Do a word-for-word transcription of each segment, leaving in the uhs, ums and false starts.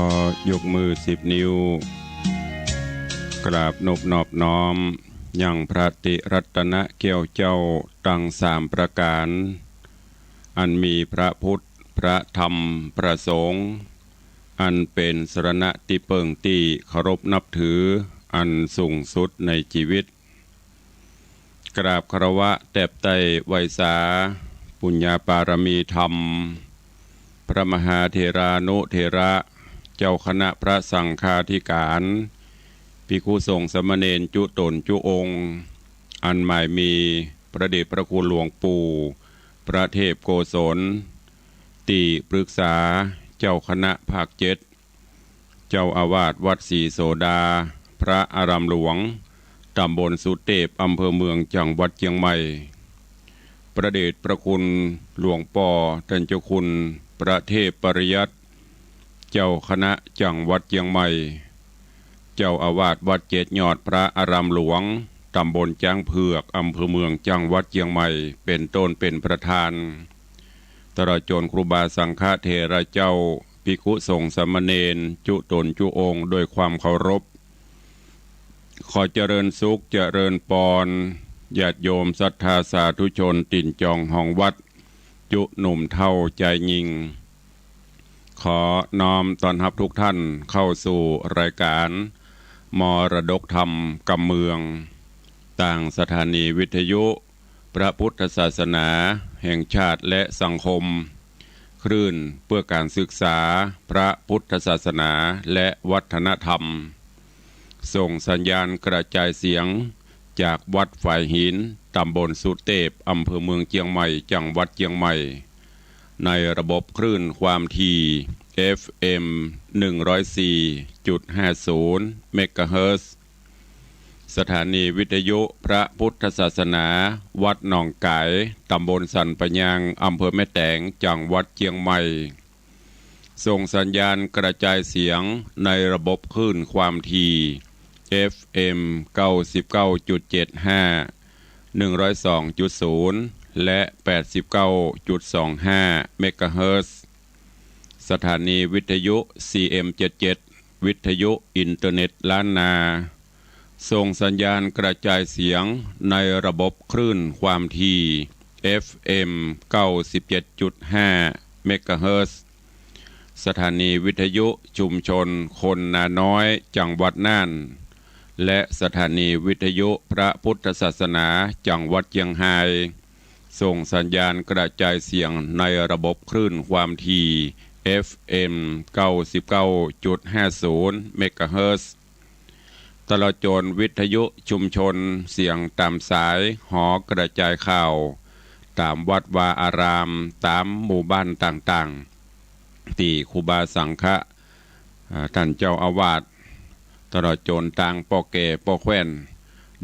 ขอยกมือสิบนิ้ว กราบนบนอบน้อมยังพระติรัตนแก้วเจ้าตังสามประก๋าน อันมีพระพุทธ พระธรรม พระสงฆ์ อันเป๋นสรณะตี้เปิ้งตี้เคารพนับถืออันสูงสุดในจีวิต กราบคารวะแตบไต้ไหว้สาปุญญาปารมีธรรม พระมหาเถรานุเถระ เจ้าคณะพระสังฆาธิก๋าน ภิกขุสงฆ์สามเณรจุ๊ต๋นจุ๊องค์ อันหมายมีพระเดชพระคุณหลวงปู่ พระเทพโกศล ตี้ปรึกษาเจ้าคณะภาคเจ็ด เจ้าอาวาสวัดศรีโสดา พระอารามหลวง ต๋ำบลสุเตพ อำเภอเมือง จังหวัดเจียงใหม่ พระเดชพระคุณหลวงป้อต้านเจ้าคุณ พระเทพปริยัติ เจ้าคณะจังหวัดเจียงใหม่ เจ้าอาวาสวัดเจ็ดยอด พระอารามหลวง ต๋ำบลจ๊างเผือก อำเภอเมือง จังหวัดเจียงใหม่ เป๋นต้นเป๋นประธาน ตลอดจ๋นครูบาสังฆเถระเจ้า ภิกขุสงฆ์สามเณรจุ๊ต๋นจุ๊องค์ โดยความเคารพ ขอเจริญสุขเจริญปอน ญาติโยมศรัทธาสาธุชนตี๋นจองฮองวัด จุ๊หนุ่มเฒ่าจายญิง ขอน้อมต้อนฮับทุกท่านเข้าสู่รายการมรดกธรรมกำเมือง ตางสถานีวิทยุพระพุทธศาสนาแห่งชาติและสังคม คลื่นเพื่อการศึกษาพระพุทธศาสนาและวัฒนธรรม ส่งสัญญาณกระจายเสียงจากวัดฝายหิน ต๋ำบลสุเตพ อำเภอเมืองเจียงใหม่ จังหวัดเจียงใหม่ ในระบบคลื่นความถี่ เอฟเอ็ม หนึ่งร้อยสี่จุดห้าศูนย์ เมกะเฮิรตซ์ สถานีวิทยุพระพุทธศาสนา วัดหนองก๋าย ต๋ำบลสันป่ายาง อำเภอแม่แตง จังหวัดเจียงใหม่ ส่งสัญญาณกระจายเสียงในระบบคลื่นความถี่ เอฟเอ็ม เก้าสิบเก้าจุดเจ็ดห้า หนึ่งร้อยสองจุดศูนย์ และ แปดสิบเก้าจุดสองห้า เมกะเฮิรตซ์ สถานีวิทยุ ซีเอ็ม เจ็ดเจ็ด วิทยุอินเทอร์เน็ตล้านนา ส่งสัญญาณกระจายเสียงในระบบคลื่นความถี่ เอฟเอ็ม เก้าสิบเจ็ดจุดห้า เมกะเฮิรตซ์ สถานีวิทยุชุมชนคนนาน้อย จังหวัดน่าน และสถานีวิทยุพระพุทธศาสนา จังหวัดเจียงฮาย ส่งสัญญาณกระจายเสียงในระบบคลื่นความถี่ เอฟเอ็ม เก้าสิบเก้าจุดห้าศูนย์ เมกะเฮิรตซ์ ตลอดจ๋นวิทยุชุมชนเสียงต๋ามสายหอกระจายข่าว ต๋ามวัดวาอาราม ต๋ามหมู่บ้านต่างๆ ตี้ครูบาสังฆะ อ่า ต้านเจ้าอาวาส ตลอดจ๋นตางป้อแก่ป้อแคว่น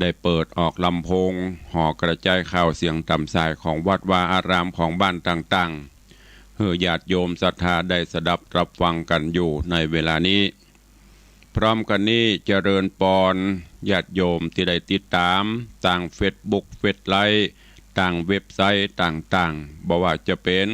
ได้เปิดออกลำโพงหอกระจายข่าวเสียงต๋ามสายของวัดวาอารามของบ้านต่างๆ หื้อญาติโยมศรัทธาได้สดับรับฟังกั๋นอยู่ในเวลานี้ พร้อมกั๋นนี้เจริญปอนญาติโยมตี้ได้ติดต๋ามตางเฟซบุ๊ก เฟซไลฟ์ ตางเว็บไซต์ต่างๆ บ่ว่าจะเป๋น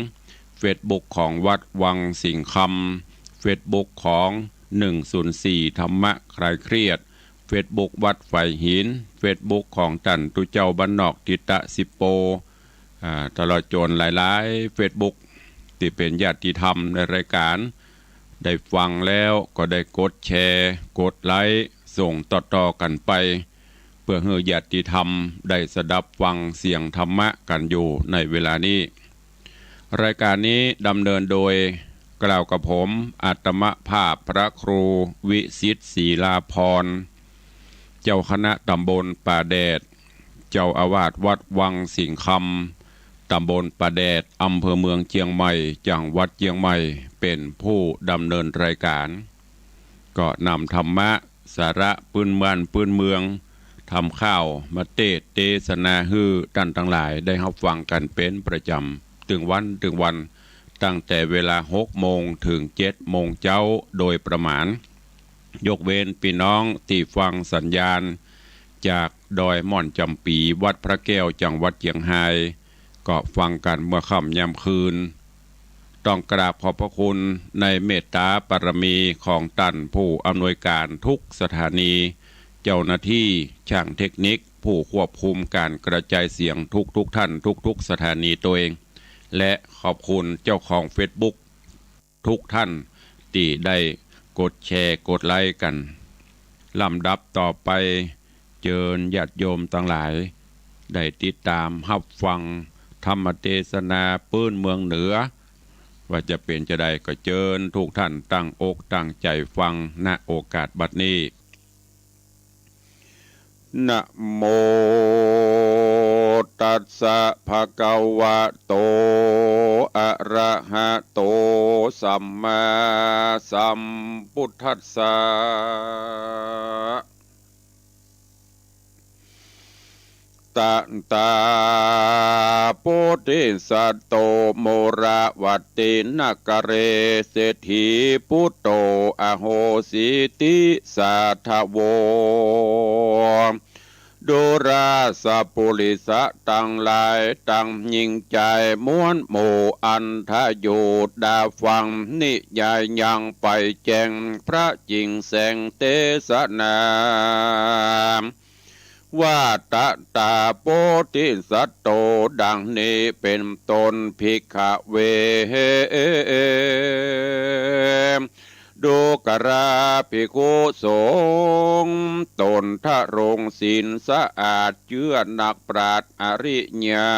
เฟซบุ๊กของวัดวังสิงห์คำ เฟซบุ๊กของ หนึ่งศูนย์สี่ ธรรมะคลายเครียด เฟซบุ๊กวัดฝายหิน เฟซบุ๊กของต้านตุ๊เจ้าบ้านนอกทิตะสิบโป อ่า ตลอดจ๋นหลายๆ เฟซบุ๊ก ตี้เป๋นญาติธรรมในรายการ ได้ฟังแล้วก็ได้กดแชร์ กดไลก์ ส่งต่อๆ กั๋นไป เปื้อหื้อญาติธรรมได้สดับฟังเสียงธรรมะกั๋นอยู่ในเวลานี้ รายการนี้ดำเนินโดยกล่าวกับผม อาตมภาพพระครูวิสิทธิ์ ศรีลาภรณ์ เจ้าคณะต๋ำบลป่าแดด เจ้าอาวาสวัดวังสิงห์คำ ต๋ำบลป่าแดด อำเภอเมืองเจียงใหม่ จังหวัดเจียงใหม่ เป๋นผู้ดำเนินรายการ ก็นำธรรมะ สาระปื้นบ้านปื้นเมือง ธรรมข่าวมาเตสน์เตสนาหื้อต้านตังหลายได้ฮับฟังกั๋นเป๋นประจ๋ำ ตึงวันตึงวัน ตั้งแต่เวลาหกโมงเถิงเจ็ดโมงเจ๊าโดยประมาณ ยกเว้นปี้น้องตี้ฟังสัญญาณจากดอยม่อนจ๋ำปี๋ วัดพระแก้ว จังหวัดเจียงฮาย ก็ฟังกั๋นเมื่อค่ำยามคืน ต้องกราบขอบพระคุณในเมตตาบารมีของต้านผู้อำนวยการทุกสถานี เจ้าหน้าตี้ จ้างเทคนิค ผู้ควบคุมก๋านกระจายเสียงทุกๆ ท่าน ทุกๆ สถานีตวย และขอบคุณเจ้าของเฟซบุ๊ก ทุกท่านตี้ได้กดแชร์กดไลก์กั๋น ลำดับต่อไป เจิญญาติโยมตังหลาย ได้ติดต๋ามฮับฟังธรรมเตสนาปื๊นเมืองเหนือ ว่าจะเป๋นจาใด ก็เจิญทุกท่านตั้งอกตั้งใจ๋ฟัง ณ โอกาสบัดนี้ นะโม ตัสสะ ภะคะวะโต อะระหะโต สัมมาสัมพุทธัสสะ ตะถา โพธิสัตโต มูลวตินคเร เศรษฐีปุตโต อโหสิติ สาธโว ดูราสะปุริสะตังหลาย ตังญิงจาย มวลหมู่อันทะโยดาฟัง นิยายยังไปแจ้ง พระจิ่งแสงเตสนา ว่าตะถา โพธิสัตโต ดังนี้เป๋นต้น ภิกขะเว ดูกราภิกขุสงฆ์ ต๋นทะรงศีลสะอาด เจื้อนักปราชญ์อริยะ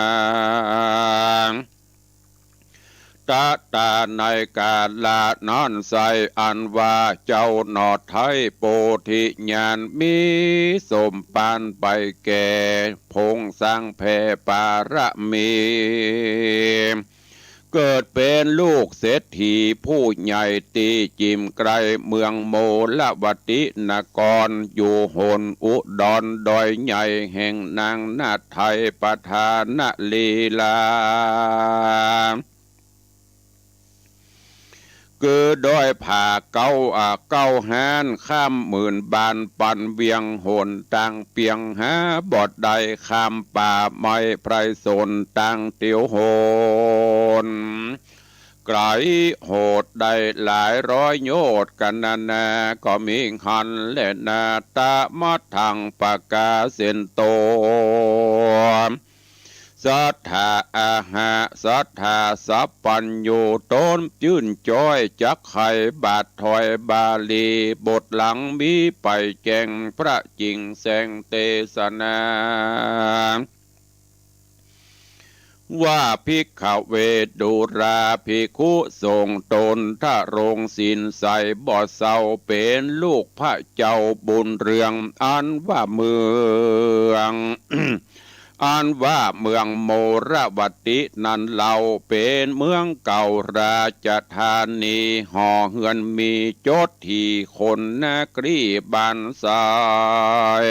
ตะถา ในกาละนั้นไส้ อันว่าเจ้าหนอไท้ โพธิญาณมีสมภารไปแก่ พงษ์สร้างแผ่ปารมี เกิดเป๋นลูกเศรษฐีผู้ใหญ่ ตี้จิ่มใก้เมืองโมลวตินคร อยู่หนอุดรดอยใหญ่ แห่งนางนาไทยประธานลีลา คือดอยผาเก๊า อ่า เก๊าฮ้าน ข้ามหมื่นบาน ปันเวียงหนตางเปียง หาบ่ได้ ข้ามป่าไม้ไพรสน ตางเตียวหน ไก๋โหดได้หลายร้อยโยชน์ กัณณาก็มิหันแลนา ตะมะทังปะกาเสนโต สัตถาอาหะ สัตถาสัพพัญญู ต๋นจื้นจ๊อย จักใค่บาทถอยบาลี บทหลังมีไปแจ้ง พระจิ่งแสงเตสนา ว่าภิกขะเว ดูราภิกขุสงฆ์ ต๋นทะรงศีลใสบ่เศร้า เป๋นลูกพระเจ้าบุญเรือง อันว่าเมือง อันว่าเมืองโมลวตินั้นเล่า เป๋นเมืองเก่าราชธานี หอเฮือนมีจดถี่ คนนาครีบ้านทราย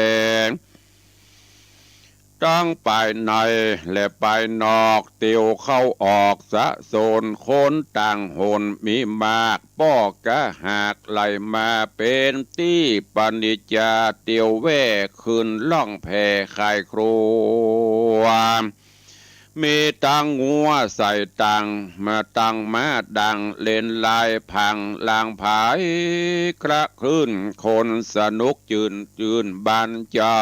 ตังภายในและภายนอก เตียวเข้าออกสะสน คนต่างหนมีมาก ป้อกะหากไหลมา เป๋นตี้ปะนิจจา เตียวแว่ขึ้นล่องแพขายครัว มีตังงัวใส่ตัง มาตังม้าดัง เล่นลายผังลางผาย คละคลื่นคนสนุกจื้น จื้นบานใจ๋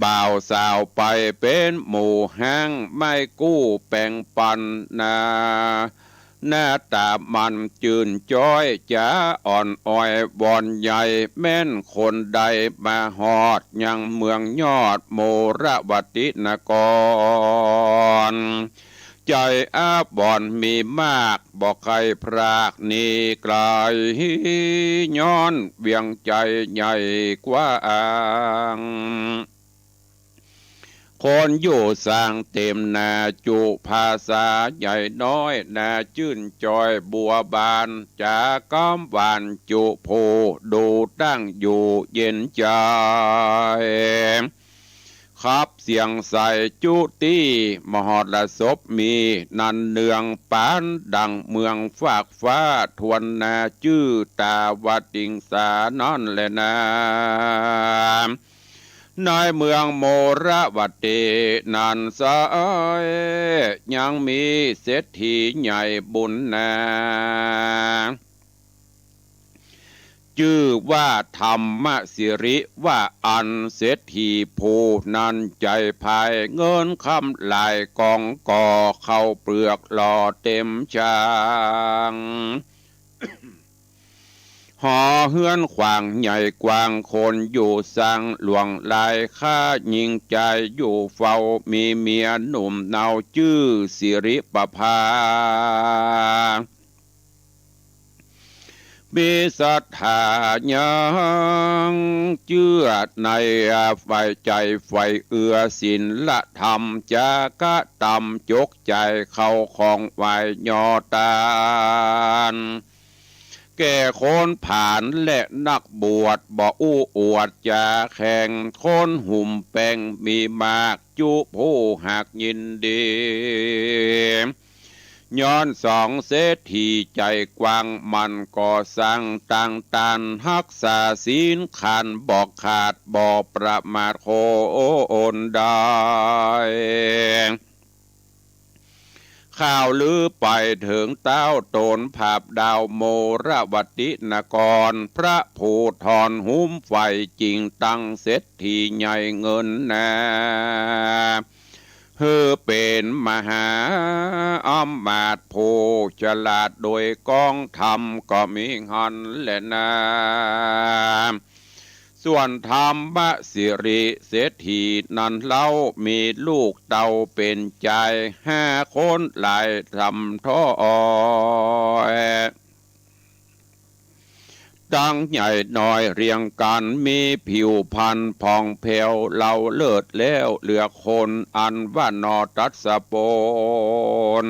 บ่าวสาวไปเป๋นหมู่ฮ้าง ไม้กู้แป๋งปันนา หน้าต๋ามันจื้นจ๊อย จ๋าอ่อนอ้อยวอนใย แม้นคนใดมาฮอดยังเมืองยอดโมลวตินคร ใจ๋อาวรณ์มีมาก บ่ใค่พรากหนีไก๋ ย้อนเวียงใจ๋ใหญ่กว้าง คนอยู่สร้างเต๋มนา จุภาษาใหญ่น้อย นาจื้นจ๊อยบัวบาน จ๋ากำหวานจุผู้ ดูตั้งอยู่เย็นใจ๋ ขับเสียงใสจุติ มหรสพมี นันเนืองปานดั่งเมืองฟากฟ้า ทวนนาจื้อตาวติงสานั้นแลนา ในเมืองโมรวตีนั้นไซร้ ยังมีเศรษฐีใหญ่บุญนา จื้อว่าธรรมสิริ ว่าอั้น เศรษฐีผู้นั้นใจ๋ไพร่ เงินคำหลายก๋องก่อ ข้าวเปลือกหล่อเต๋มชาง หอเฮือนขว้างใหญ่กว้าง คนอยู่สังหลวงหลาย ข้าญิงใจ๋อยู่เฝ้า มีเมียหนุ่มเนา จื้อสิริประภา มีศรัทธายังเจื้อในฝ่ายใจ๋ ใฝ่เอื้อศีลธรรม จะกระตำจกใจ๋ เข้าของไหว้ยอตาน แก่คนผาลและนักบวช บ่อู้อวดจ๋าแข่ง คนหุ้มแป้งมีมาก จุผู้หากยินดี ย้อนสองเศรษฐีใจ๋กว้าง มันก็สร้างตั้งตาน ฮักษาศีลขันบ่ขาด บ่ประมาทคนใด ข่าวลือไปเถิงเต๊าต๋นผาบดาวโมรวตีนคร พระผู้ถอนหุ้มไฟจริง ตั้งเศรษฐีใหญ่เงินนา หื้อเป๋นมหาอำมาตย์ผู้ฉลาด โดยกองธรรมก็มีหั้นแลนา ส่วนธรรมสิริเศรษฐีนั้นเล่า มีลูกเต้าเป๋นจายห้าคนหลายสำถ้อย ตังใหญ่น้อยเรียงกั๋น มีผิวพรรณผ่องแผ้ว เลาเลิศแล้วเหลือคน อันว่านอตัสสะปน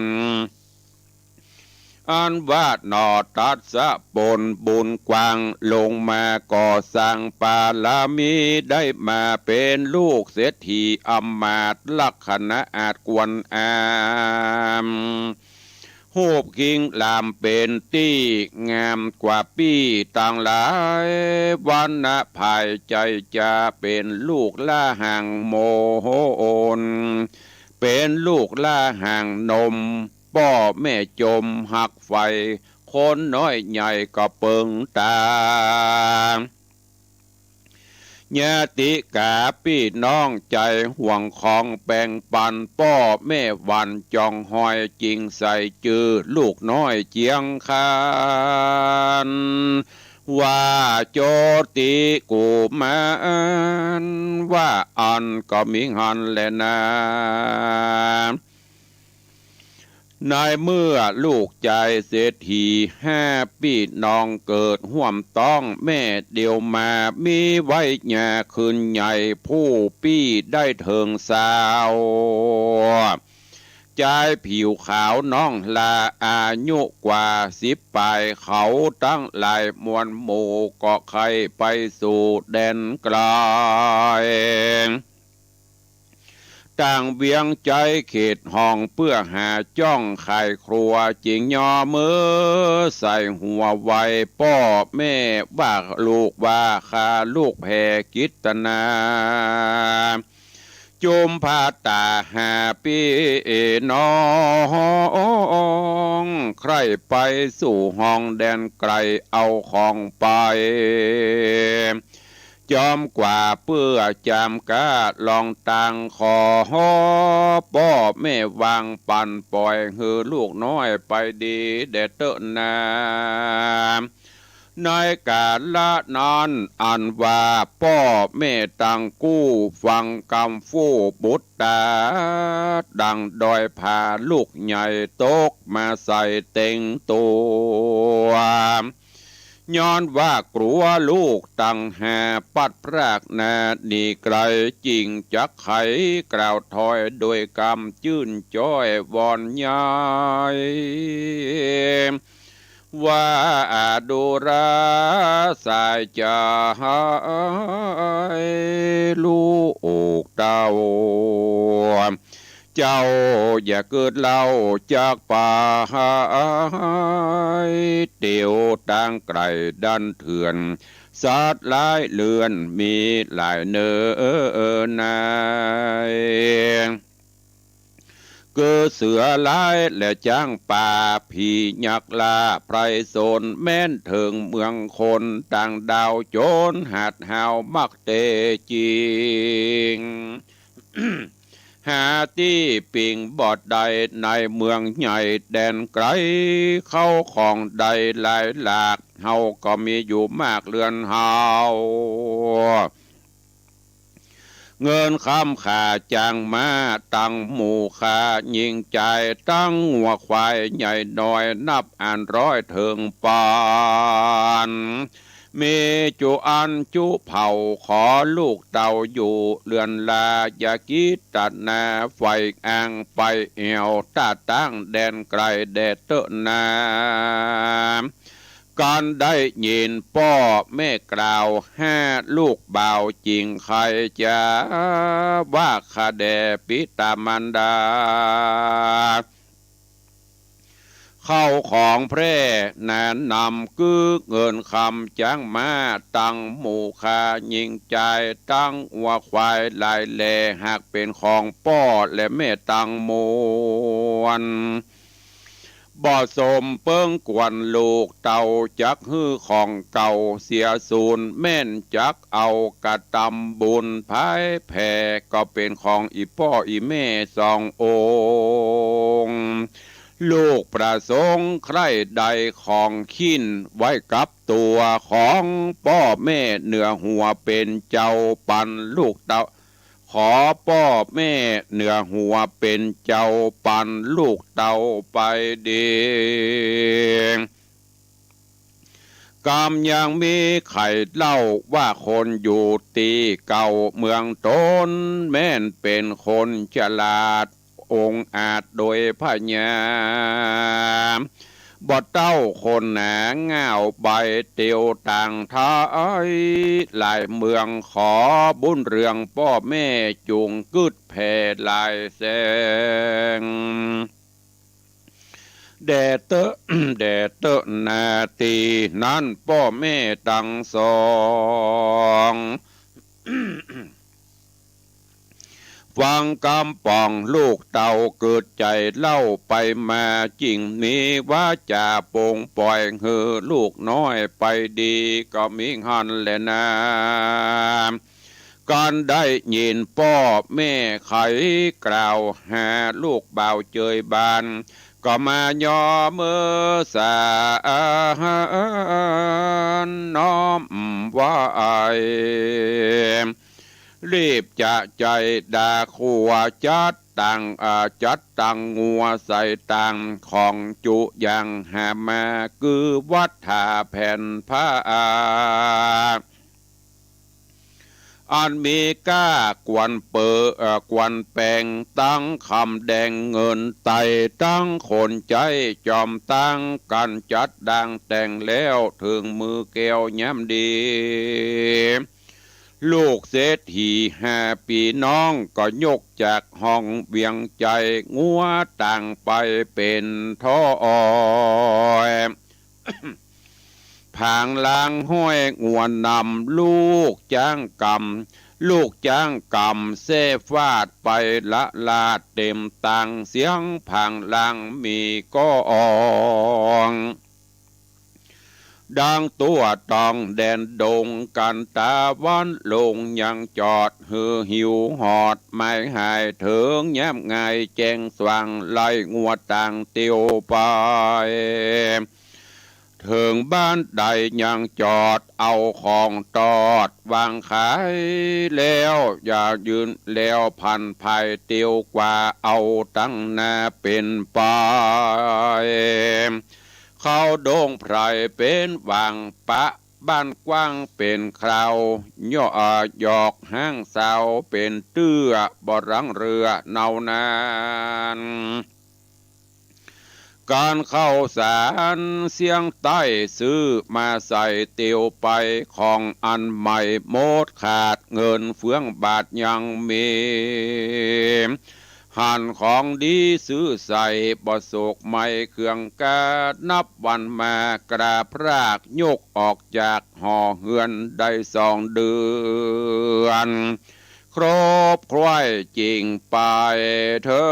อันว่านอตัสสะปนบุญกว้าง ลงมาก่อสร้างปารมี ได้มาเป๋นลูกเศรษฐีอำมาตย์ ลักขณะอาจควรอาม ฮูปคิงหลามเป๋นตี้งามกว่าปี้ตังหลาย วรรณะภายใจ๋จะเป๋นลูกละหังโมน เป๋นลูกละหังนม ป้อแม่จมฮักใฝ่ คนน้อยใหญ่ก็เปิงตา ญาติกาปี้น้องใจ๋ห่วงของแบ่งปัน ป้อแม่หวั่นจ้องฮอย จึงใส่จื้อลูกน้อยเจียงคาน ว่าโจติกุมาร ว่าอั้นก็มีหั้นแลนา ในเมื่อลูกจายเศรษฐีห้าปี้น้องเกิดฮ่วมต๊องแม่เดียวมา มีไว้ยาขึ้นใหญ่ผู้ปี้ได้เถิงซาว จายผิวขาวน้องลาอายุกว่าสิบป๋าย เขาตังหลายมวลหมู่ก็ใค่ไปสู่แดนไกล ต่างเวียงใจ๋เขตห้องเปื้อหาจ้องขายครัว จึงย่อมือใส่หัวไหว้ป้อแม่ว่าลูกว่าข้าลูกแผ่กิตนา จุมพาตาห้าปี้น้อง ใค่ไปสู่ห้องแดนไกลเอาของไป จอมกว่าเปื้อจามก้าลองตังขอ ป้อแม่วางปันป่อยหื้อลูกน้อยไปดีแด่เต๊อะนา ในกาละนั้นอันว่าป้อแม่ตังกู้ฟังกำฟู่บุตรตา ดังดอยผาลูกใหญ่ตกมาใส่เต็งตั๋ว ย้อนว่ากลัวลูกตังห้าปัดพรากนาหนีไกล จึงจักไขกล่าวถอยโดยกำจื้นจ้อยวอนใหญ่ ว่าดูราสายใจ๋ลูกเต้า เจ้าอย่าเกิดเล่าจากไป เตียวตางไกลดันเถื่อน สัตว์หลายเรือนมีหลายเนอใน คือเสือร้ายและจ๊างป่า ผียักษ์ล่าไพร่โสน แม้นเถิงเมืองคน ต่างด้าวโจ๋รหาดหาวมักแต๊จิง หาตี้ปิงบ่ได้ในเมืองใหญ่แดนไก๋ เข้าของได้หลายหลาก เฮาก็มีอยู่มากเรือนเฮา เงินคำข้าจ้างมาตังหมู่ข้า ญิงจายตังงัวควายใหญ่น้อย นับอันร้อยเถิงปาน มีจุอันจุเผ่า ขอลูกเต้าอยู่เรือนลา อย่ากีดตัดนา ใฝ่อ่างไปแอ่ว ต้าตั้งแดนไก๋แด่เต๊อะนา กันได้ยินป้อแม่กล่าว ห้าลูกบ่าวจิงใค่ จะว่าข้าแด่ปิตามารดา เข้าของแพร่หนานำ คือเงินคำจ๊างมาตังหมู่ข้า ญิงจายตังงัวควายหลายแล หากเป๋นของป้อและแม่ตังมวล บ่สมเปิงควร ลูกเต้าจักหื้อของเก่าเสียสูญ แม้นจักเอากระตำบุญผายแผ่ ก็เป๋นของอี่ป้ออี่แม่สององค์ ลูกประสงค์ใคร่ได้ของขิ้นไว้กับตั๋ว ของป้อแม่เหนือหัวเป๋นเจ้าปันลูกเต้า ขอป้อแม่เหนือหัวเป๋นเจ้าปันลูกเต้าไปดี กำยังมีใค่เล่าว่าคนอยู่ตี้เก่าเมืองตน แม้นเป๋นคนฉลาดองอาจโดยพญา บ่เต้าคนหนาง่าวใบเตียวต่างไท้ หลายเมืองขอบุญเรืองป้อแม่จุงกึ๊ดแผ่หลายแสง แด่เต๊อะ แด่เต๊อะนา ตี้นั้นป้อแม่ตังสอง ฟังกำป๋องลูกเต้าเกิดใจ๋เล่าไปมา จิ่งมีวาจ๋าปลงป่อยหื้อลูกน้อยไปดี ก็มีหั้นแลนา กันได้ยินป้อแม่ใค่กล่าว ห้าลูกบ่าวเจยบาน ก็มาย่อเมือสาน้อมไหว้ รีบจะใจ๋ด่าขัวจัดตัง อ่า จัดตังงัวใส่ตัง ของจุอย่างหามา คือวัตถาแผ่นผ้า อันมีก้ากวนเป๋อ เอ่อ กวนแป๋ง ตังคำแดงเงินไต ตังคนใจ๊จอมตัง กั๋นจัดดางแต่งแล้ว เถิงมื้อแก้วยามดี ลูกเศรษฐีห้าปี้น้อง ก็ยกจากห้องเวียงใจ๋ งัวต่างไปเป๋นถ้อย ผางหลังห้อยงัวนำ ลูกจ๊างกำ ลูกจ๊างกำแซ่ฟาดไปละลาดเต๋มตัง เสียงผางหลังมีก้อง ดังตั๋วตองแดนดง กั๋นต๋าวันลงยังจอด หื้อหิวหอดหมายหาย เถิงยามงายแจ้งสว่าง ไล่งัวต่างเตียวไป เถิงบ้านใดยังจอด เอาของตอดวางขายแล้ว อย่ายืนแล้วผันผายเตียวกว่า เอาตังหน้าเป๋นไป เข้าดงไพรเป๋นหว่างปะ บ้านกว้างเป๋นคราว ย่อ อ่า หยอกห้างสาวเป๋นเตื้อ บ่รังเรือเนานั้น ก๋านข้าวสารเสียงใต้ ซื้อมาใส่เตียวไป ของอันใหม่หมดขาด เงินเฟืองบาทยังมี ห หันของดีซื้อใส่บ่โศกไหม้เครื่องกา นับวันมากราบรากยกออกจากหอเฮือนได้สองเดือน ครบคร่ายจึงไปเถิ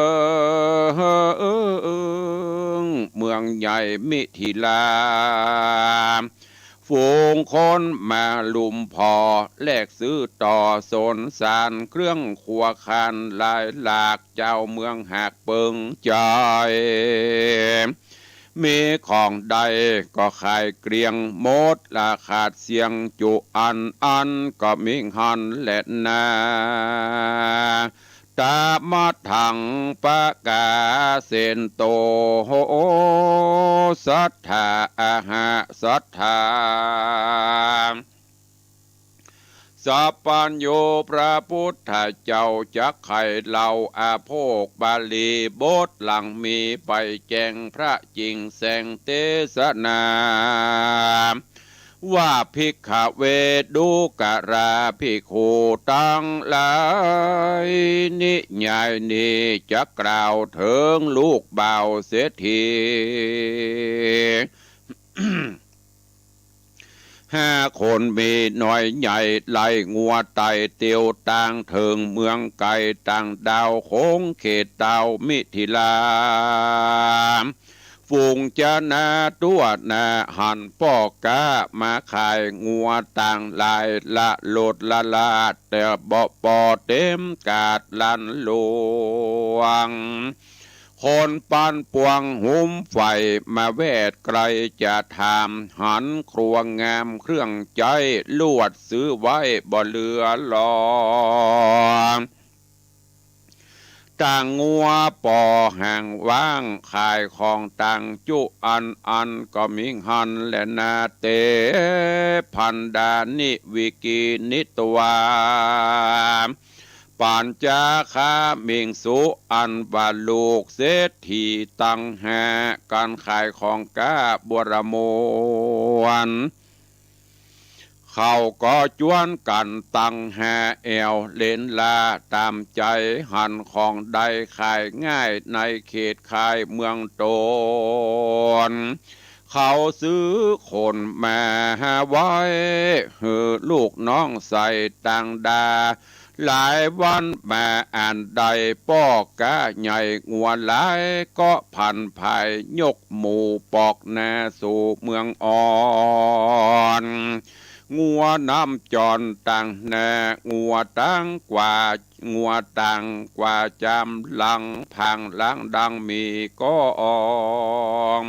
งเมืองใหญ่มิถิลา ฝูงคนมาลุมผ่อแลกซื้อต่อสนสาร เครื่องครัวคานหลายหลาก จาวเมืองหากเปิงใจ๋ มีของใดก็ขายเกลี้ยงหมด ราคาเสี้ยงจุอันอันก็มิหั้นแลนา ตะมะทังปะกาเสนโต สัตถาอะหะสัตถา สัพพัญญู พระพุทธเจ้าจักใค่เล่าอโภคบาลีบทหลังมีไปแจ้งพระจิ่งแสงเตสนา ว่า ภิกขเว ดูกราภิกขุตังหลาย นิยายนี้จักกล่าวเถิงลูกบ่าวเศรษฐี ห้าคนมีน้อยใหญ่ ไล่งัวไต่เตียวต่างเถิงเมืองไก๋ต่างดาว โขงเขตเต้ามิถิลา ฝูงจานาตั้วหน้าหันป้อก๊ามาขายงัวต่างหลาย ละโลดละลาดแต่บ่ปอเต็มกาดลันหลวง คนปันปวงหุมไฟมาแวดใกล้จะถาม หันครัวงามเครื่องใจ๊ ลวดซื้อไว้บ่เหลือหลอ ต่างงัวปอห่างว้าง ขายของต่างจุอันอันก็มิหั้นแลนา เต พันดานิ วิกินนิตวา ปัญจาคามิงสุ อันว่าลูกเศรษฐีตังห้า กั๋นขายของก๊าบัวระมวล เขาก็จวนกั๋นตังห้าแอ่วเล็นลาต๋ามใจ๋ หันของได้ขายง่ายในเขตคายเมืองต๋น เขาซื้อคนมาไว้หื้อลูกน้องใส่ต่างดา หลายวันมาอันได้ป้อก๊าใหญ่งัวหลาย ก็ผันผายยกหมู่ปอกหน้าสู่เมืองอ่อน งัวน้ำจรต่างหน้า งัวต่างกว่า งัวต่างกว่าจามหลัง ผางหลังดังมีก็อ่อง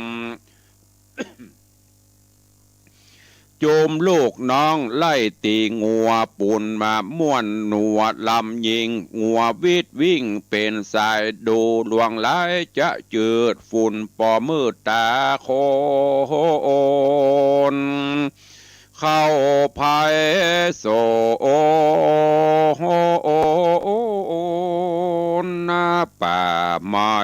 จุมลูกน้องไล่ตี๋งัวปู๋นมาม่วนหนัวลำยิง งัววิดวิ่งเป๋นสาย ดูหลวงหลายจะจืด ฝุ่นปอมืดต๋าคน เข้าไพศาลป่าไม้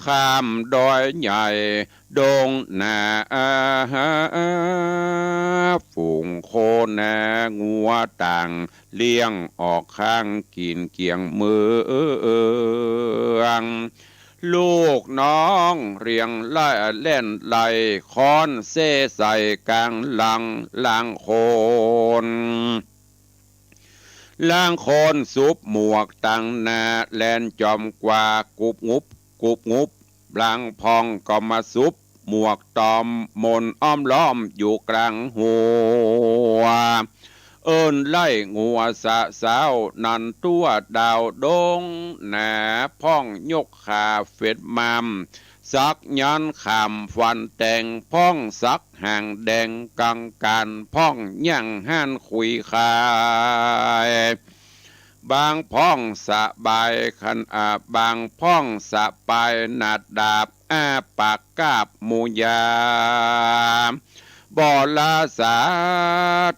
ข้ามดอยใหญ่ดงหนา ฝูงโคนางัวต่างเลี้ยง ออกข้างกิ๋นเกี่ยงเมือง ลูกน้องเรียงไล่แล่นไล่ ค้อนเส้ใส่ก๋างหลัง ลางคน ลางคนสุบหมวกตังหน้า แล่นจ่อมกว่ากุบงุบ กุบงุบ ลางพ่องก็มาสุบหมวกตอม มนอ้อมล้อมอยู่ก๋างหัว เอิ้นไล่งัวสะเซ้า นั้นตั้วดาวดงหนา พ่องยกขาเฟ็ดมาม สักยันต์ขามฟันแตง พ่องสักหางแดงกังก๋าน พ่องย่างฮ้านคุยขาย บางพ่องสะบายขัน อ่า บางพ่องสะปายหนาดดาบ อ้าปากกาบหมู่ยา บ่ละสา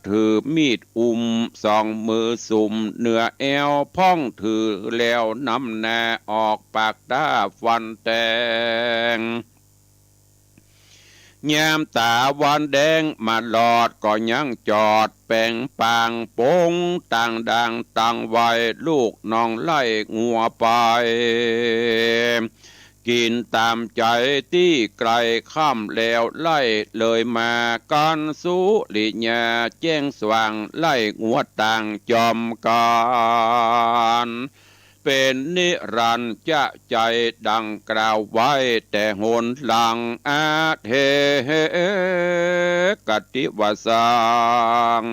ถือมีดอุ้ม สองมือสุมเหนือแอ้ว พ่องถือแหลวนำหน้า ออกปากต้าฟันแตง ยามต๋าวันแดงมาหลอด ก็ยังจอดแป ป๋งป๋างป๋ง ตั้งด่างตั้งไว้ ลูกน้องไล่งัวไป กิ๋นต๋ามใจ๋ตี้ใก้ค่ำแล้ว ไล่เลยมากั๋นสุริยาแจ้งสว่าง ไล่งัวต่างจอมกั๋น เป๋นนิรันดร์จะใจ๋ดังกล่าวไว้ แต่หนหลัง อเถกะติวาสัง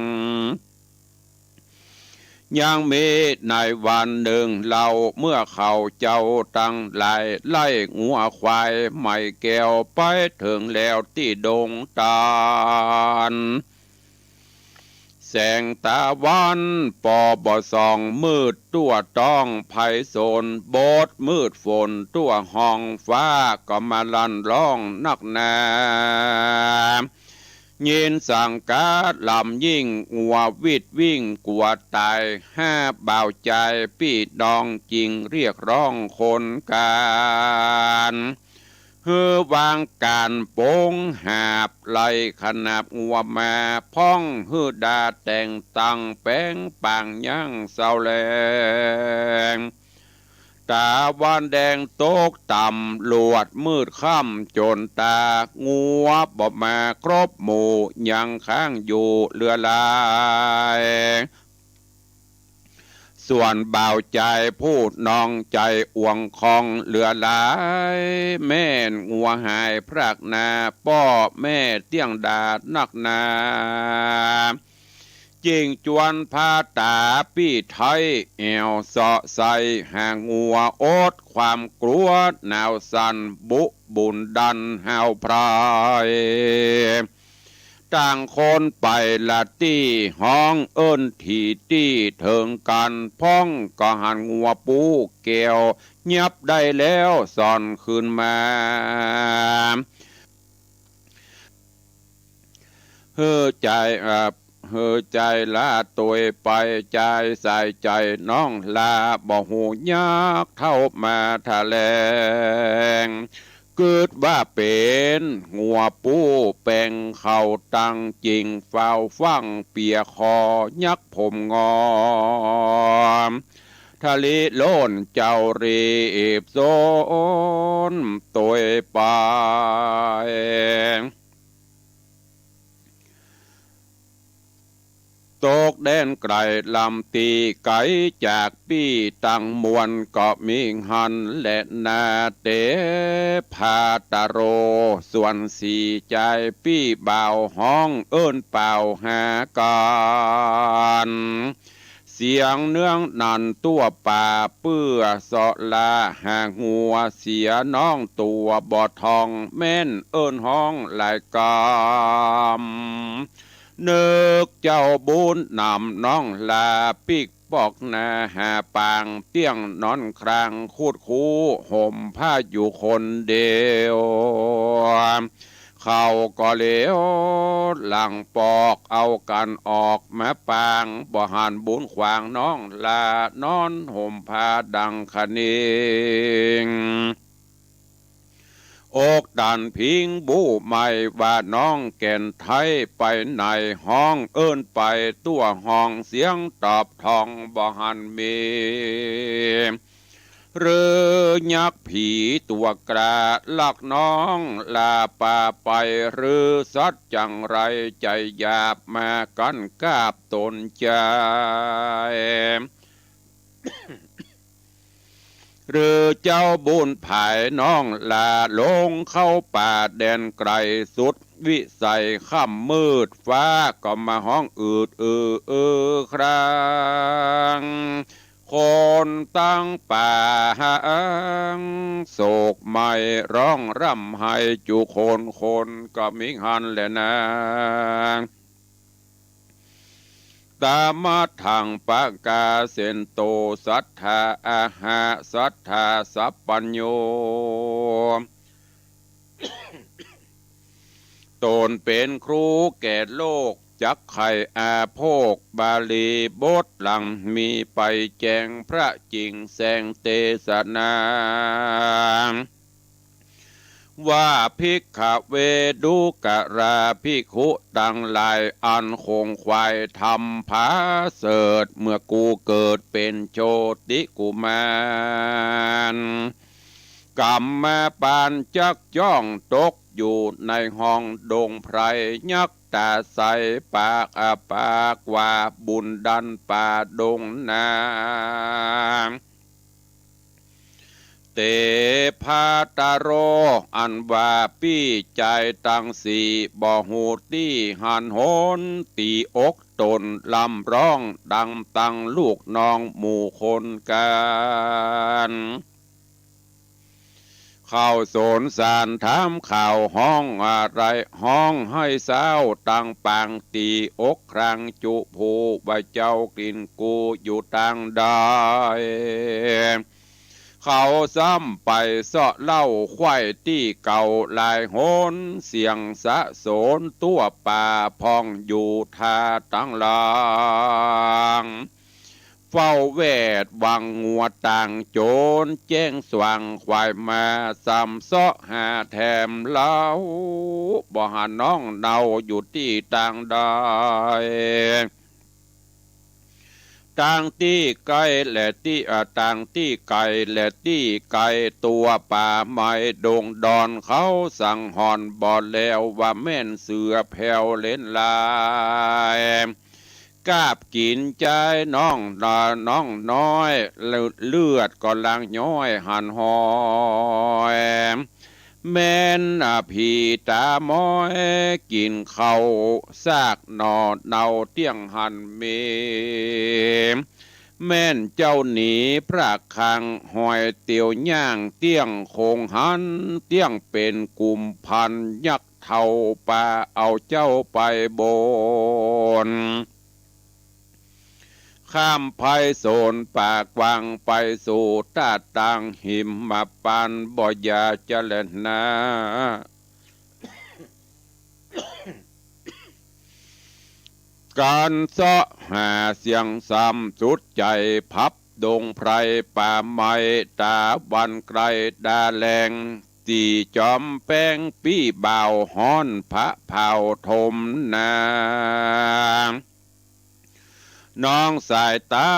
ยังมีในวันนึ่งเล่า เมื่อเขาเจ้าตังหลาย ไล่งัวควายไหม้แก้ว ไปเถิงแล้วตี้ดงตาล แสงตะวันปอบ่ส่อง มืดตั้วต๊อง ไพศาลบด มืดฝนตั้วห้อง ฟ้าก็มาลั่นร้องนักหนา ยินสังกาดลำยิ่ง งัววิดวิ่งกั๋วต๋าย ห้าบ่าวจายปี้น้อง จึงเรียกร้องคนก๋าน หื้อวางก๋านป๋งหาบ ไล่ขนาบงัวมา พ่องหื้อดาแต่งตั้ง แป๋งป๋างยังเศร้าแลง ตะวันแดงตกต่ำ ลวดมืดค่ำจ๋นตา งัวบ่มาครบหมู่ ยังค้างอยู่เหลือหลาย ส่วนบ่าวจายผู้น้อง ใจ๋อ่วงคองเหลือหลาย แม่นงัวหายพรากนา ป้อแม่เตี้ยงดานักหนา จึงจวนพาต๋าปี้ไท้ แอ่วเซาะใส่หางัว อดความกลัวหนาวสั่น บุบุนดันห้าวพราย ต่างคนไปละตี้ ฮ้องเอิ้นถี่ตี้เถิงกั๋น พ่องก็หันงัวปูแก้ว ยับได้แล้วส่อนคืนมา หื้อใจ๋ เอ่อ หื้อใจ๋ละตวยไป ใจ๋สายใจ๋น้องลา บ่ฮู้ยักเท่ามาถะแหลง กึ๊ดว่าเป๋นงัวปูแป๋ง เข้าตังจึงเฝ้าฟั่ง เปียคอยักผมงอม ทะลิโลนเจ้ารีบสนตวยไป ตกแดนไก๋ลำตี้ไก๋จากปี้ตังมวล ก็มีหั้นแลนา เตผาตะโร ส่วนสี่จายปี้บ่าว ฮ้องเอิ้นเป่าหากั๋น เสียงเนื้องนั่นตั้วป่า เปื้อเซาะละหางัว เสียน้องตั้วบ่ท่อง แม่นเอิ้นฮ้องหลายกำ นึกเจ้าบุญนำน้องลา ปิ๊กปอกหน้าหาปาง เตี้ยงนอนครางคุดคู้ ห่มผ้าอยู่คนเดียว เขาก็เหลียวหลังปอก เอากั๋นออกมาปาง บ่หันบุญขวางน้องลา นอนห่มผ้าดังคะนิง อกตันพิงบู้ไหม้ ว่าน้องแก่นไท้ไปไหน ฮ้องเอิ้นไปตั้วห้อง เสียงตอบท่องบ่หันมี หรือยักษ์ผีตั้วกล้า ลักน้องลาปาไป หรือสัตว์จั่งใด ใจ๋หยาบมากั๋นกาบต๋นจาย หรือเจ้าบุญผายน้องลา ลงเข้าป่าแดนไก๋สุดวิสัย ค่ำมืดฟ้าก็มาฮ้องอืดอืออือคราง คนตังป่าหังโศกไหม้ ร้องร่ำไห้จุคน คนก็มีหั้นแลนา ตะมะทังปะกาเสนโต สัตถาอะหะ สัตถาสัพพัญญู ต๋นเป๋นครูแก่โลก จักไขอาโภค บาลีบทหลัง มีไปแจ้งพระจริง แสงเตสนา ว่า ภิกขเว ดูกราภิกขุตังหลาย อันขงไขว่ธรรมผาเสริฐ เมื่อกูเกิดเป๋นโชติกุมาร ก๋ำมาปานจักจ้องตกอยู่ในห้องดงไพร ยักษ์ต๋าใสปากอาปากว่า บุญดันป่าดงนา เตภาตโร อันว่าปี้จายตังสี่ บ่ฮู้ตี้หันหน ตี๋อกต๋นลำร้องดังตังลูกน้องหมู่คนกั๋น เข้าสนสารถามข่าวฮ้องอะไร ฮ้องไห้เศร้าตังปาง ตี๋อกครังจุผู้ว่าเจ้ากลิ่นกูอยู่ตางใด เขาซ้ำไปเซาะเล่าไขว่ตี้เก่าหลายหน เสียงสะโสนตั้วป่าพ่องอยู่ท่าตังหลัง เฝ้าแวดวังงัวต่างโจ๋น แจ้งสว่างไขว่มา ส่ำเซาะหาแถมเล้า บ่หันน้องเนาอยู่ตี้ตางใด ตางตี้ใก้และตี้ อ่า ตางตี้ไก๋และตี้ไก๋ ตั๋วป่าไม้ดงดอน เขาสังหรณ์บ่แล้วว่าแม่นเสือแผ่วเล็นลาย กาบกิ๋นจายน้อง น้องน้อย เลือดก็หลั่งย้อยหันหอย แม่น อ่า ผีต๋ามอย กิ๋นข้าวซากหน่อเนาเตี้ยงหันเม แม่นเจ้าหนีพระคลัง หอยเตียวย่างเตี้ยงคงหัน เตี้ยงเป๋นกุมภัณฑ์ยักษ์เฒ่า ปาเอาเจ้าไปบน ข้ามไพศาลป่ากว้าง ไปสู่ตาดตางหิมมาปัน บ่อย่าจะแลนา ก๋านเซาะหาเสียงซ้ำสุดใจ๋ พับดงไพรป่าไม้ ต๋าวันไกลดาแลง สี่จ๋อมแป้งปี้บ่าวฮ้อน พระเผาทมนา น้องสายต๋า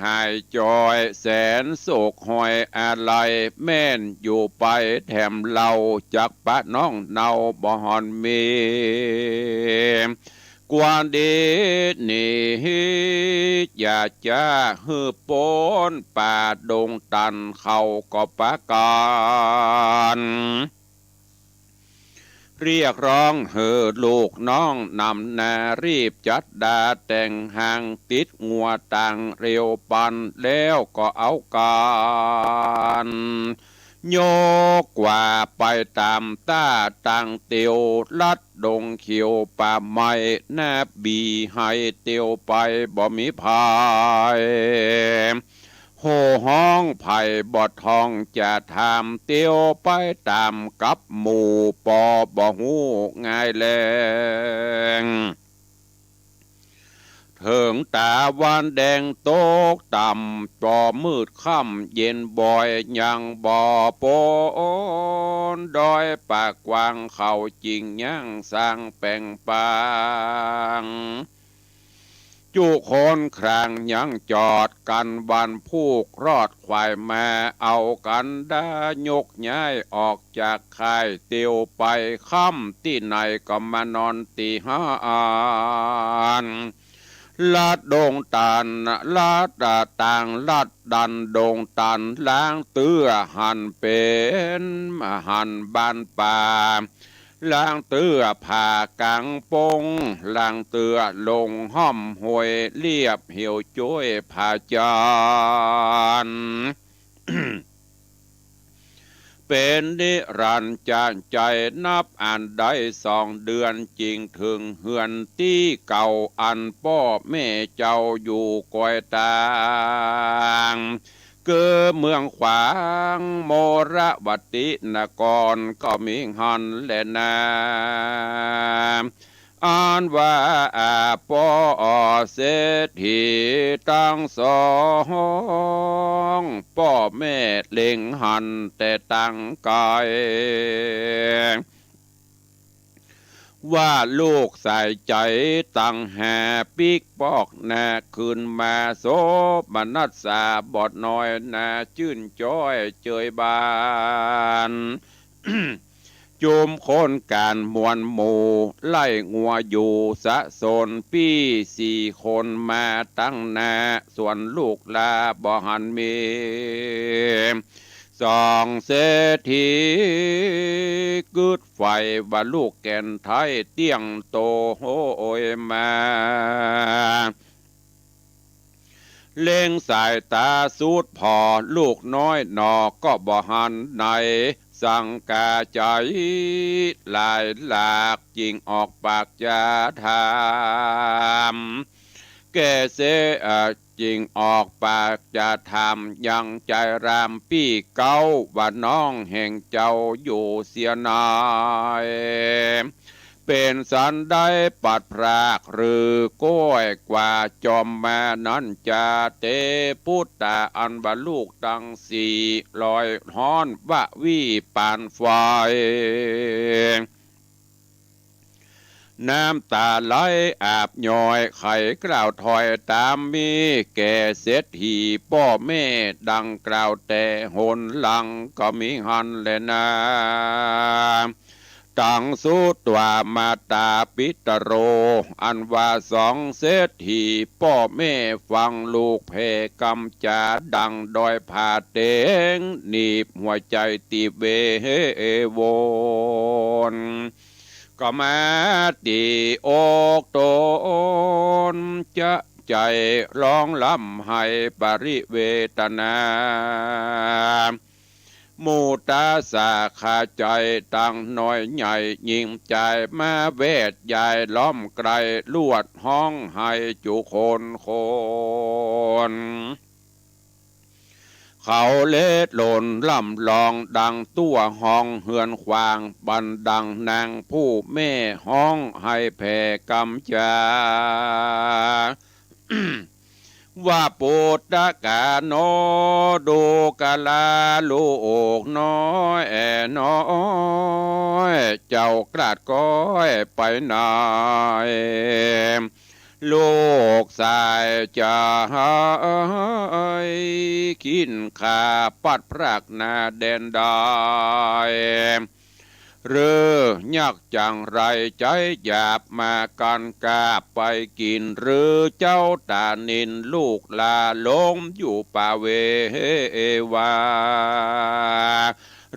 หายจอย แสนโศกหอยอาลัย แม่นอยู่ไปแถมเล่า จักปะน้องเนาบ่หันมี กว่าดีหนี อย่าจ้าหื้อป๊นป่าดงตัน เขาก็ปะกั๋น เรียกร้องหื้อลูกน้องนำนา รีบจัดดาแต่งหาง ติดงัวต่างเร็วปัน แล้วก็เอากั๋น ยกกว่าไปต๋ามต้าตางเตียว ลัดดงเขียวป่าไม้ นาบีไฮเตียวไปบ่มีภัย โห่ฮ้องไผ่บ่ท่องจะถาม เตียวไปต๋ามกับหมู่ ปอบ่ฮู้ง่ายแลง เถิงต๋าวันแดงตกต่ำ ปอมืดค่ำเย็นบ่อย ยังบ่ป๊นดอยป่ากว้าง เขาจิ่งย่างสร้างแป๋งปาง จุคนครางยังจอดกั๋นวันพูก รอดไขว่มาเอากั๋นดา ยกย้ายออกจากค่ายเตียวไป ค่ำตี้ไหนก็มานอนตี้หั้น ลัดดงตัน ลัดตางลัดดันดงตัน ลางเตื้อหันเป๋นหันบ้านป่า ลางเตื้อผ่ากางปง ลางเตื้อลงห้อมห้วย เลียบเหวจ้วยผาจันทร์ เป๋นนิรันดร์จาดใจ๋ นับอันได้สองเดือน จิ่งเถิงเฮือนตี้เก่า อันป้อแม่เจ้าอยู่กอยตาง คือเมืองขวางมรวตินคร ก็มีหั้นแลนา อันว่าป้อเศรษฐีตังสอง ป้อแม่เล็งหันแต่ตังไก๋ ว่าลูกใส่ใจ๋ตังหาปิ๊กปอกหน้าขึ้นมาสมนัสสาบ่น้อยหน้าจื้นจ้อยเจยบาน จุมคนก๋านมวลหมู่ไล่งัวอยู่สะสนปี้สี่คนมาตังหน้า ส่วนลูกลาบ่หันมี สองเศรษฐีกึ๊ดใฝ่ว่าลูกแก่นไท้เตี้ยงโตโหยมา เล็งสายต๋าสุดผ่อลูกน้อยหนอก็บ่หันไหน สังกาใจ๋หลายหลากจึ่งออกปากจะถาม แก่เสย เอ่อ จึ่งออกปากจะถามยังใจ๋รามปี้เก๊า ว่าน้องแห่งเจ้าอยู่เสียไหน เป๋นสันได้ปัดพรากหรือก้อยกว่าจอมมานั้นจา เตปุตตา อันว่าลูกตังสี่ลอยฮ้อนวะวีปานไฟ น้ำต๋าไหลอาบย้อย ใค่กล่าวถ้อยต๋ามมี แก่เศรษฐีป้อแม่ดังกล่าวแต่หนหลังก็มีหั้นแลนา ตังสุตวามาตาปิตโร อันว่าสองเศรษฐีป้อแม่ฟังลูกแผ่กำจ๋าดังดอยผาเต็ง หนีบหัวใจ๋ติเววน ก็มาตี้อกต๋น จะใจ๋ฮ้องร่ำไห้ปริเวทนา มุตาสาขาใจ๋ตังน้อยใหญ่ยิ่งใจ๋ มาแวดยายล้อมใก้ลวดฮ้องไห้จุคนคน เขาเล็ดหล่นล่ำลองดังตั้วห้องเฮือนขวาง บันดังนางผู้แม่ฮ้องไห้แผ่กำจ๋า ว่าปุตตะกาโน ดูกราลูกน้อยแอ่น้อย เจ้ากล้าดก้อยไปไหน ลูกสายจะหายขิ้นข้าปัดพรากหน้าแดนได้ หรือยักจั๋งไรใจ๊หยาบมากั๋นกาบไปกิ๋น หรือเจ้าต๋านินลูกลาลงอยู่ป่าเววา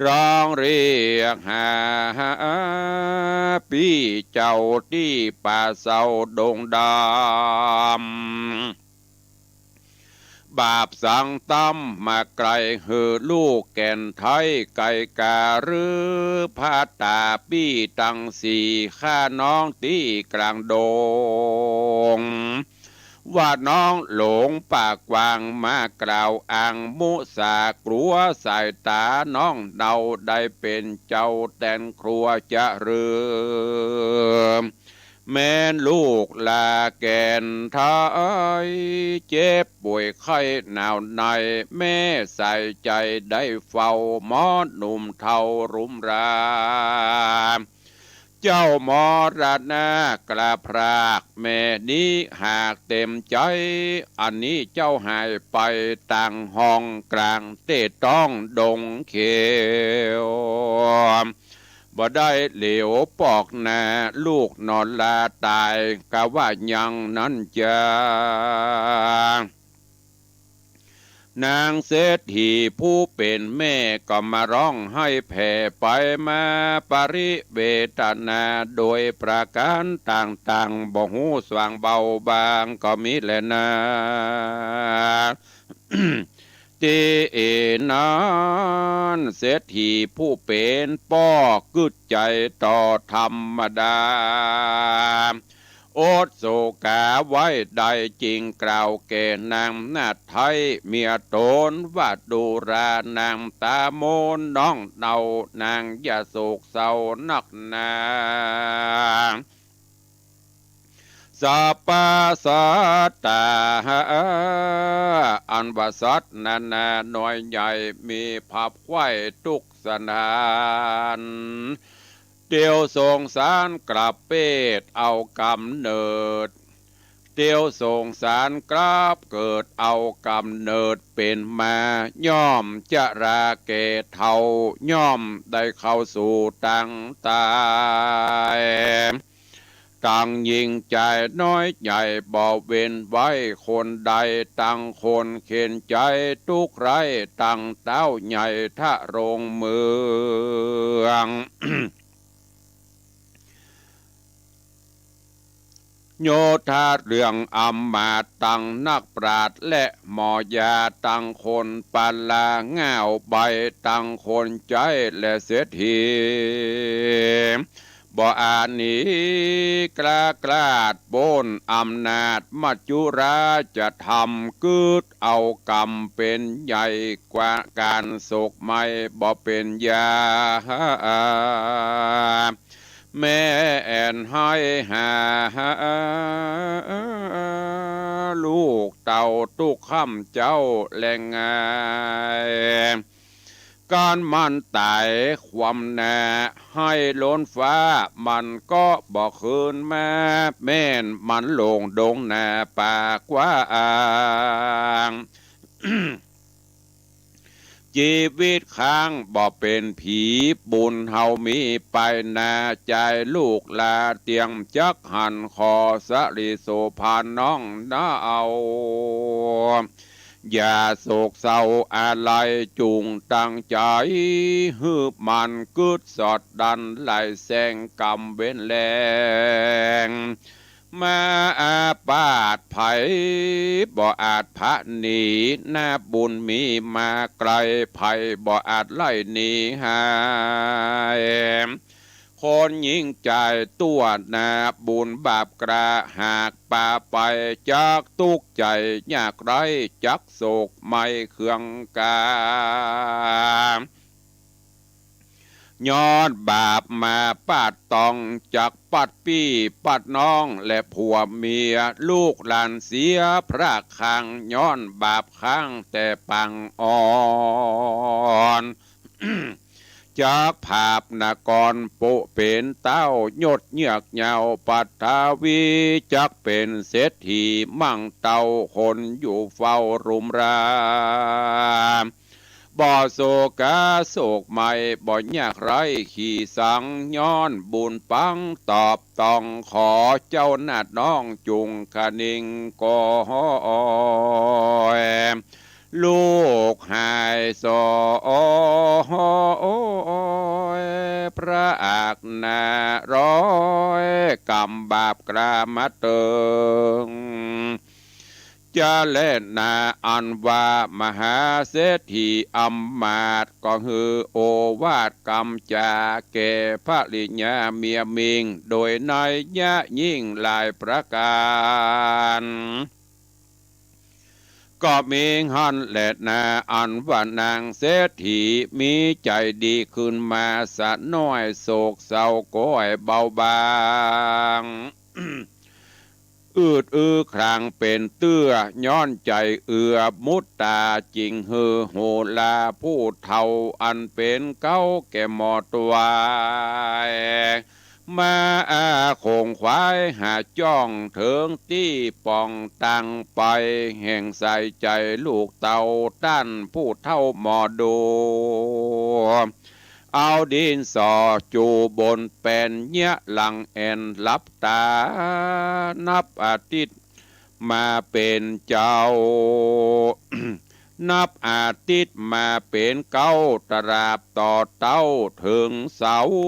ฮ้องเรียกหาปี้เจ้าตี้ป่าเซาดงดำ บาปสังตำมาไก๋หื้อลูกแก่นไท้ ไก๋ก๋าหรือพาต๋าปี้ตังสี่ ข้าน้องตี้กลางดง ว่าน้องหลงปากกว้างมากล่าวอ้างมุสากลัวสายต๋าน้องเดาได้เป๋นเจ้าแตนครัวจะหรือ แม้นลูกลาแก่นไท้ เจ็บป่วยไข้หนาวใน แม่ใส่ใจ๋ได้เฝ้า หมอหนุ่มเฒ่ารุมรา เจ้ามรณะกล้าพรากแม่นี้หากเต็มใจ๋ อันนี้เจ้าหายไปตางห้องกลางเต๊ะต้องดงเขียว บ่ได้เหลียวปอกหน้าลูกนอนลาต๋าย กาว่ายังนั้นจา นางเศรษฐีผู้เป๋นแม่ก็มาฮ้องไห้แผ่ไปมา ปริเวทนาโดยประก๋านต่างๆ บ่ฮู้สว่างเบาบางก็มีแลนา ตี้นั้นเศรษฐีผู้เป๋นป้อกึ๊ดใจ๋ต่อธรรมดา อดโศกาไว้ได้ จึงกล่าวแก่นางนาฏไท้เมียต๋นว่า ดูรานางต๋ามนน้องเดา นางอย่าโศกเศร้านักหนา สัพพะสัตตา อันว่าสัตว์นานาน้อยใหญ่ มีภัพใค่ทุกข์สนาน เตียวสงสารกลับเปรตเอาก๋ำเนิด เตียวสงสารกลับเกิดเอาก๋ำเนิดเป๋นมา ย่อมจะราแก่เฒ่า ย่อมได้เข้าสู่ตังต๋าย ตังญิงใจ๋น้อยใหญ่บ่เว้นไว้คนใด ตังคนเข็ญใจ๋ตุ๊กข์ไร้ ตังเต๊าใหญ่ทะลงเมือง โยธาเรื่องอำมาตย์ ตังนักปราชญ์และหมอยา ตังคนปาลาง่าวใบ ตังคนใจ๊และเศรษฐี บ่อาจหนีกล้าคลาดป๊นอำนาจมัจจุราชธรรม กึ๊ดเอาก๋ำเป๋นใหญ่กว่าก๋านโศกไหม้บ่เป๋นยา แม่แอ่นไห้หา ลูกเต้าตุ๊กค่ำเจ๊าแลงไง ก๋านมันต๋ายคว่ำหน้า ไห้ล้นฟ้ามันก็บ่คืนมา แม่นมันลงดงนาป่ากว้าง จีวิตค้างบ่เป๋นผี บุญเฮามีไปหน้า ใจ๋ลูกหลาเตียงจักหัน ขอสะหลีโสภาน้องนาเอา อย่าโศกเศร้าอาลัย จุ่งตั้งใจ๋หื้อมั่น กึ๊ดสอดดันไล่แซงก๋ำเวรแลง มาอาปาดไผบ่อาจผะหนี นาบุญมีมาไกล ไผบ่อาจไล่หนีหาย คนยิ่งใจ๋ตั๋วนาบุญบาปกล้า หากปาไปจักตุ๊กข์ใจ๋ยากไร้ จักโศกไหม้เคืองกา ย้อนบาปมาปาดต้อง จักปัดปี้ปัดน้องและผัวเมีย ลูกหลานเสียพรากข้าง ย้อนบาปข้างแต่ปางอ่อน จักผาบนครปุเป๋นเต๊ายศเยือกเยาวปัตถวี จักเป๋นเศรษฐีมั่งเต้าคนอยู่เฝ้ารุมรา บ่โศกาโศกไหม้ บ่ยากไร้ขี้สัง ย้อนบุญปังตอบต้อง ขอเจ้านาฏน้องจุ่งคะนิงกอย ลูกหายสอย พระอักนารอย ก๋ำบาปกล้ามาเติง จะแลนาอันว่ามหาเศรษฐีอำมาตย์ ก็หื้อโอวาทกำจาแก่ภริยาเมียมิง โดยนัยยะยิ่งหลายประก๋าน ก็มีหั้นแลนาอันว่านางเศรษฐี มีใจ๋ดีขึ้นมาสะน้อย โศกเศร้าก้อยเบาบาง อืดอือคลางเป๋นเตื้อ ย้อนใจ๋เอื้อมุตตาจิ่งหื้อโหราผู้เฒ่าอันเป๋นเก๊าแก่หมดวาย มาอาขงขวายหาจ้องเถิงตี้ป่องตังไป แห่งใส่ใจ๋ลูกเต้าต้านผู้เฒ่าหมอดู เอาดินสอจูบนแป่นเยียะหลังแอ่นหลับต๋า นับอาทิตย์มาเป๋นเจ้า นับอาทิตย์มาเป๋นเก๊า ตราบต่อเต๊าเถิงเสาร์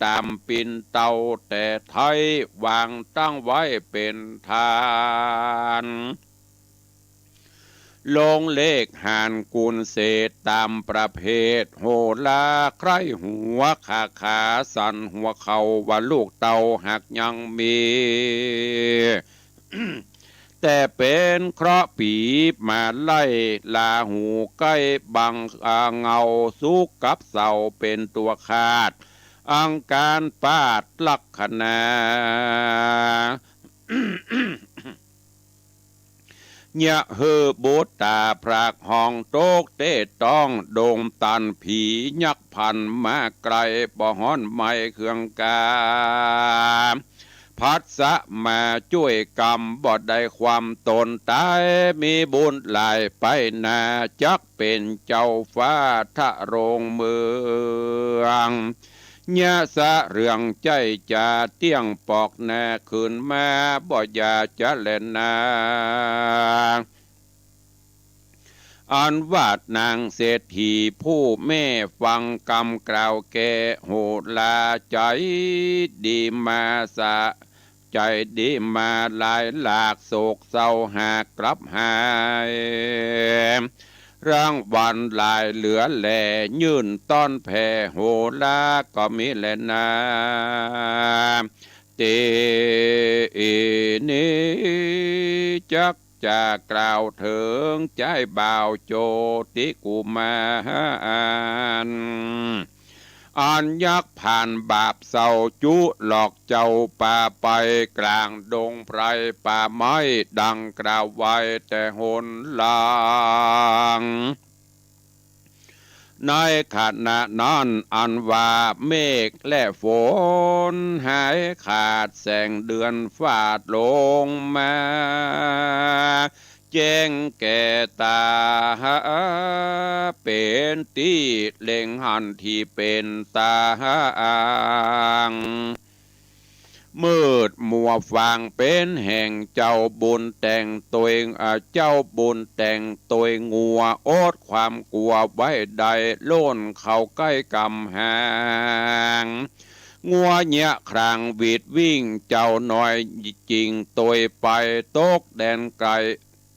ต๋ามปิ่นเต้าแต่ไท้ วางตั้งไว้เป๋นทาน ลงเลขหารกุลเศษต๋ามประเภท โหราใคร่หัวขาขาสั่นหัวเข่าว่าลูกเต้าหากยังมี แต่เป๋นเคราะห์ปี๋มาไล่ ราหูใก้บังเงา สุขกับเสาร์เป๋นตั๋วขาด อังคารปาดลัคนา เยียะหื้อบุตต๋าพรากห้อง ตกเต๊ต้องดงตัน ผียักษ์พันมาไก๋ บ่ฮ้อนไหม้เคืองกา ผัสสะมาจ้วยกำ บ่ได้ความต๋นต๋าย มีบุญหลายไปหน้า จักเป๋นเจ้าฟ้าทะโรงเมือง เยียะสะเรื่องใจ๊จ๋า เตี้ยงปอกหน้าขึ้นมา บ่อย่าจะแลนา อันว่านางเศรษฐีผู้แม่ฟังกำกล่าวแก่ โหราใจ๋ดีมาสะ ใจ๋ดีมาหลายหลาก โศกเศร้าหากกลับหาย รางวัลหลายเหลือแล ยื่นต้อนแผ่โหราก็มีแลนา ตี้นี้จักจะกล่าวเถิงใจ๊บ่าวโจติกุมาร อันยักษ์พรานบาปเศร้าจุหลอกเจ้าป่าไป กลางดงไพรป่าไม้ดังกล่าวไว้แต่หนหลัง ในขณะนั้นอันว่าเมฆและฝนหายขาด แสงเดือนฟาดลงมา แจ้งแก่ต๋า เป๋นตี้เล็งหันตี้เป๋นต๋าง มืดมัวฟางเป๋นแห่ง เจ้าบุญแต่งตวย อ่า เจ้าบุญแต่งตวยงัว อดความกลัวไว้ได้ ล่นเข้าใก้ก๋ำหาง งัวเยียะคลางหวีดวิ่ง เจ้าน้อยจิ่งตวยไป ตกแดนไก๋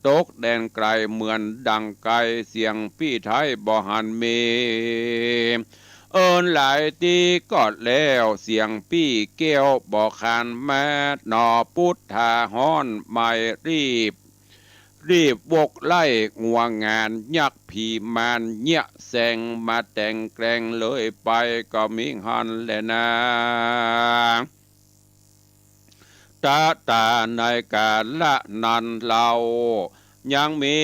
ตกแดนไก๋เหมือนดังไก๋ เสียงปี้ไท้บ่หันมี เอิ้นหลายตี้ก็แล้ว เสียงปี้แก้วบ่ขานมา หนอปุทธาฮ้อนไหม้ รีบ รีบวกไล่งัวงาน ยักษ์ผีมารเยียะแสง มาแต่งแกล้งเลยไป ก็มีหันแลนา ตะต๋าในกาละนั้นเล่า ยังมี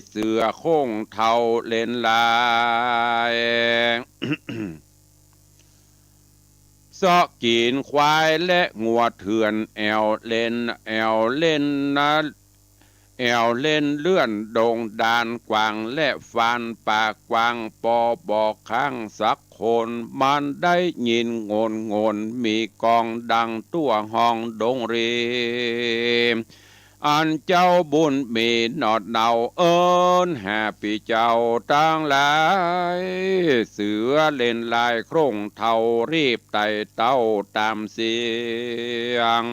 เสือโคร่งเฒ่าเล่นลาย เซาะกิ๋นควายและงัวเถื่อน แอ่วเล่น แอ่วเล่นนะ แอ่วเล่นเลื่อนดงดานกวางและฟานป่ากว้าง ปอบ่ค้างสักคน มันได้ยินโงนโงน มีก้องดังตั้วห้องดงรี อันเจ้าบุญมีหนอดเนา เอิ้นหาปี้เจ้าตังหลาย เสือเล่นลายโคร่งเฒ่า รีบไต่เต้าต๋ามเสียง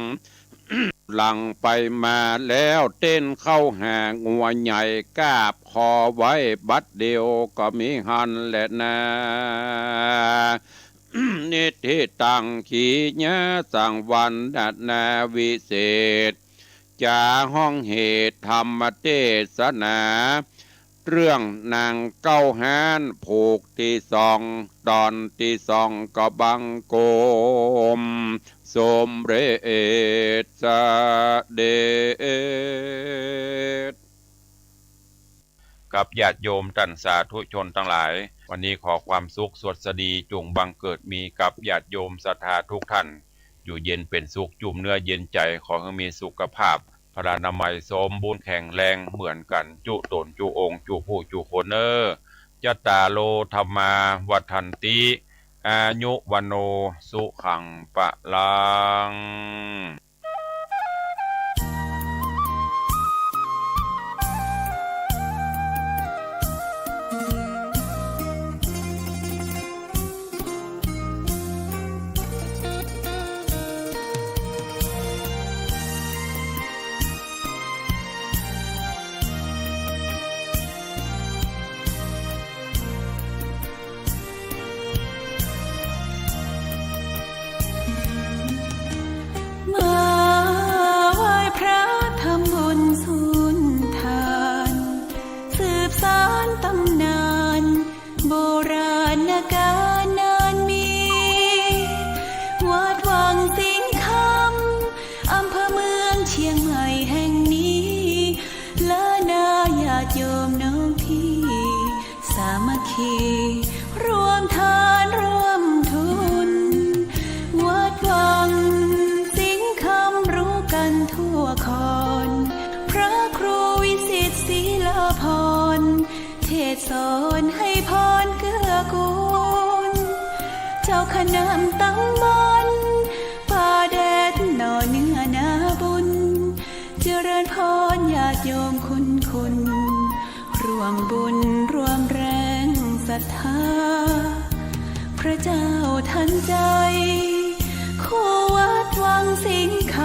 หลังไปมาแล้ว เต้นเข้าหางัวใหญ่ กราบขอไว้บัดเดียว ก็มีหันแลนา นิทธิตัง ขีณาสังวรณา วิเศษจ๋า ฮ้องเหตุธรรมเตสนา เรื่องนางเก๊าฮ้าน ผูกตี้สอง ต๋อนตี้สอง ก็บังคมสมเร็จเสด็จ กับญาติโยมต้านสาธุชนตังหลาย วันนี้ขอความสุขสวัสดีจุ่งบังเกิดมีกับญาติโยมศรัทธาทุกท่าน อยู่เย็นเป๋นสุข จุ่มเนื้อเย็นใจ๋ ขอหื้อมีสุขภาพ พลานามัยสมบูรณ์แข็งแรงเหมือนกั๋น จุ๊ต๋นจุ๊องค์ จุ๊ผู้จุ๊คนเน่อ จัตตาโร ธัมมา วัฑฒันติ อายุ วัณโณ สุขัง พลัง มาไหว้พระทำบุญสุนทาน สืบสานต๋ำนานโบราณกาลนานมี วัดวังสิงห์คำ อำเภอเมือง ขนมตังมนต์ ปาแดดหน่อเนื้อนาบุญ เจริญพรญาติโยมคุณคน ร่วมบุญร่วมแรงศรัทธา พระเจ้าทันใจ คู่วัดวังสิงห์ค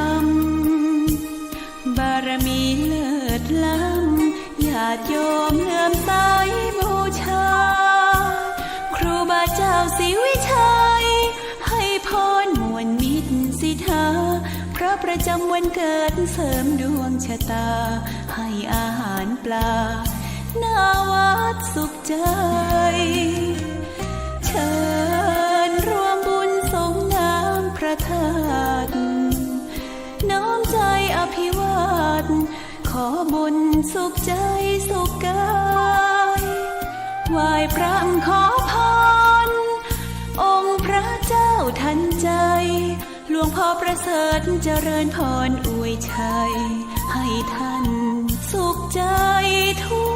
ำ บารมีเลิศล้ำ ญาติโยมเลื่อมใสบูชา ครูบาเจ้าศรีวิชัย ให้พรมวลมิตรสิทธา พระประจำวันเกิดเสริมดวงชะตา ให้อาหารปลา หน้าวัดสุขใจ เชิญร่วมบุญสรงน้ำพระธาตุ น้อมใจอภิวาท ขอบุญสุขใจสุขกาย ไหว้พระขอพร องค์พระเจ้าทันใจ หลวงพ่อประเสริฐเจริญพรอวยชัย ให้ท่านสุขใจทั่